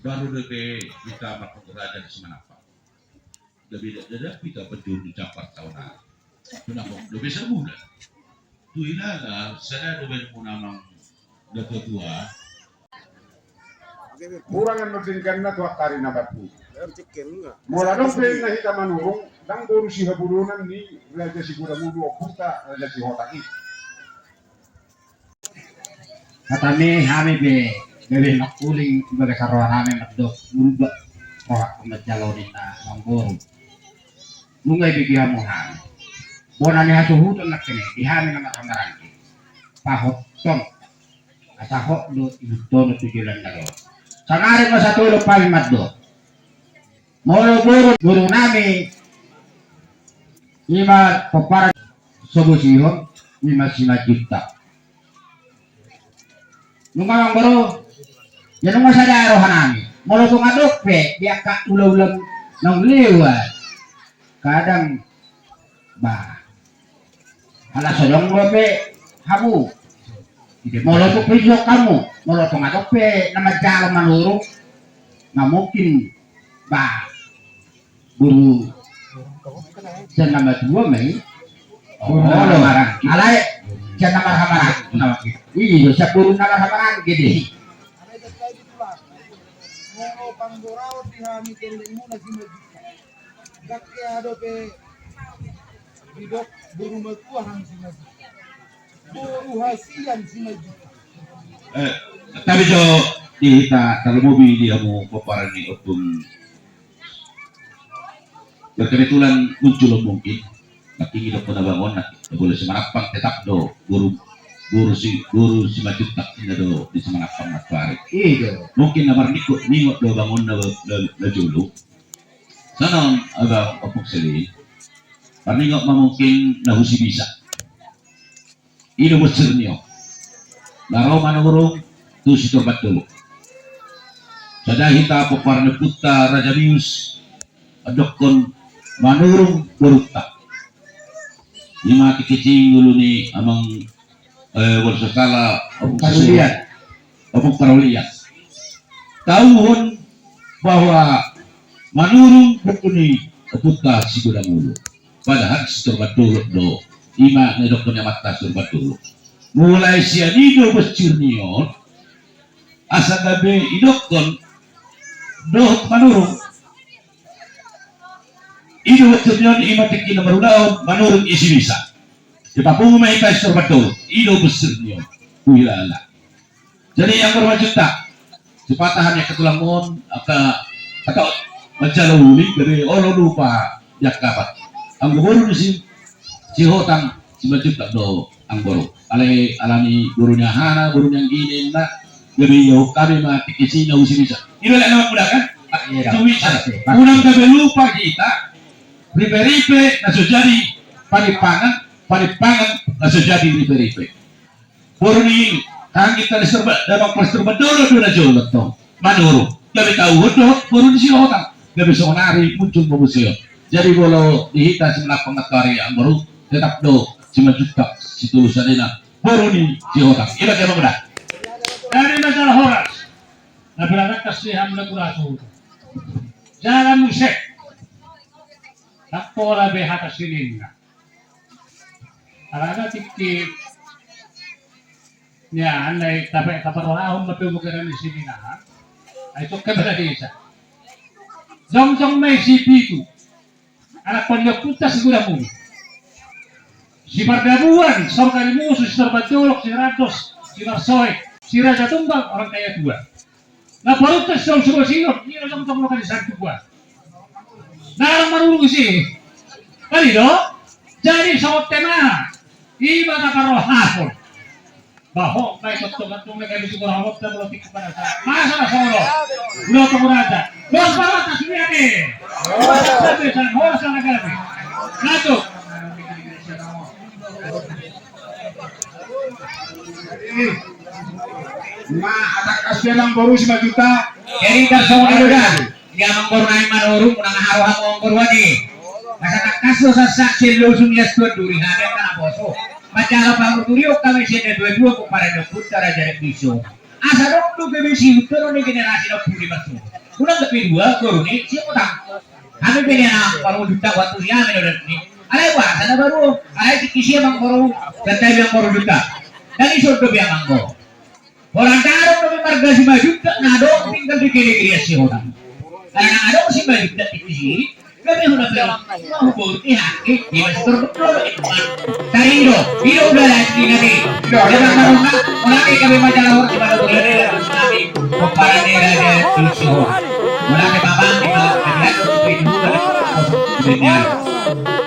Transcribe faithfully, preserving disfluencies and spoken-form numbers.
Baru dope hita marhongkon raja di Simanapang. Gabe dakdanak hita penjuru di Jampar taon na. Penamok dope sabulan. Tu ilala sada dope muna mang dapotua. Hurang annon dengganna tu angka ari na batu. Molo adong pe na hita Manurung, ndang boru sihabolonan ni Raja Sigodang Ulu, ompunta Raja Sihotang i. Hata ni hami pe gabe mangkuling di bagasan roha nami mandok, muruk do rohangku manjalo ninna amangboru. Nunga ibege hamu hami. Bona ni hasuhuton nangkin i di hami na marhahamaranggi. Pahothon. Asa hot do ihuthon tu joloan na ro. Sangari ma satolop hami mandok. Molo boru, boru nami i ma pomparan so bosihon, i ma Simanjuntak. Nunga amangboru, ia nunga sada roha nami. Molo tung adong pe di angka ulaula naung lewat, kadang ba, ala so adong dope hamu. Molo tung pe ido hamu, molo tung adong pe na manjalo Manurung, na mungkin ba, boru sian na matua ma i. Boru na marhahamaranggi. Alai sian na marhahamaranggi. Iya, sian boru na marhahamaranggi do i. Molo panggoraon di hami tellengmuna Simanjuntak. Ndang hea dope didok boru matua hami Simanjuntak. Boru hasian Simanjuntak. Eh, tapi jo di hita tarlumobi di hamu pomparan ni ompung. Berkebetulan muncul mungkin. Nangkin didok na bangon na, molo Simanapang tetap do boru, boru si, boru Simanjuntak ninna do di Simanapang na tuari. Iya. Mungkin na marningot-ningot do bangon na, na, na jolo. Songon, abang, ompung Selin. Marningot ma mungkin na hu Sibisa. I do bosir ni on. Na ro Manurung tu Sitorban Dolok. Sada hita pomparan ni ompunta Raja Bius, andokkon Manurung borunta. I ma tingki i ngolu ni amang, eh, molo so sala, ompung Parholian. Ompung Parholian. Tauhon bahwa Manurung borunta ni ompunta Sigodang Ulu. Padahal Sitorban Dolok do. I ma na nidokkon ni amanta Sitorban Dolok. Mulai sian i do bosir ni on. Asa gabe idokkon dohot Manurung. I do bosir ni on, i ma tingki na marulaon Manurung i Sibisa. Dipapungu ma hita Sitorban Dolok. I do bosir ni on. Huhilala. Jadi amangboru Simanjuntak, sipata hami angka tulang on, angka, angka manjalo uli, gabe olo lupa di angka apat. Anggo boru ni si, Sihotang, Simanjuntak do amangboru. Alai alani boru ni ahana, boru ni anggina, gabe ia hukami ma tingki i na hu Sibisa. Iba lek nama muda kan? Iya. Sibisa. Pasti, pasti. Unang gabe lupa hita, ripe-ripe na so jadi Panimpangan, Panimpangan na so jadi ripe-ripe. Boru ni, kan hita di Sitorban, damang Sitorban Dolok do na jolo tong. Manurung. Gabe tauhon dohot boru ni Sihotang. Gabe sonari muncul ma muse on. Jadi molo di hita Simanapang na tuari amangboru, tetap do Simanjuntak Sitolusudena boru ni Sihotang. Iba dia manggoda. Dari masalah horas. Na berangkat kasih hamna kurasuhu. Jalan musek. Tak pola be hata sininna. Alana tingki. Ia, andai tape taparrohahon ma pe ubogaran di sini na. Ai tok ke bala desa. Jongjong ma i si pitu. Anakkon ni ompunta Sigodang Ulu. Si Pardabuan, Sorga ni Musu, si Sorban Dolok, si Randos, si Marsoe, si Raja Tunggal, orang kaya tua. Na parutas tong suruh sihon, ni rojong tong loka di santu gua. Nah, marulung si. Kali do? Jadi songon tema. Iba na parrohahon. Baho, baik betul betul mereka bisa berhormat dan berarti kepada saya. Masa lah solo. Udah tunggu aja. Bos bawa tas ini ade. Bos bawa tas ini ade. Masuk. Ma, atangkas pe amangboru Simanjuntak. Jadi tarsongon i do da. Di amangboru nami Manurung, unang haru hamu amangboru adi. Asa tangkas do sassak sian losung i, as tuan duri hami angka naposo. Manjalo panuturion hami sian na tuatua, pomparan ni ompunta Raja Debison. Asa adong do gabe sihuthon ni generasi na ompung i, mas. Unang gabe dua boru ni Sihotang. Hami pe nian amang boru Juntak, waktu si hami do dapot ni. Alai boasa na baru on? Alai tingki si amang boru Juntak, amang boru Juntak. Dang dison dope amang boru. Holan dang adong dope marga Simanjuntak na adong tinggal di Gede-gedean Sihotang. Karena adong Simanjuntak tingki si, gabe hona pe ma huboru ni hami, di masitor betul. Tarido, ido udah lah, ini nanti. Udah, udah, udah, udah. Udah, udah, gabe majalah orang di mana boleh ada, udah, udah. Pomparan ni raja di Sihotang. Udah, udah, udah, udah.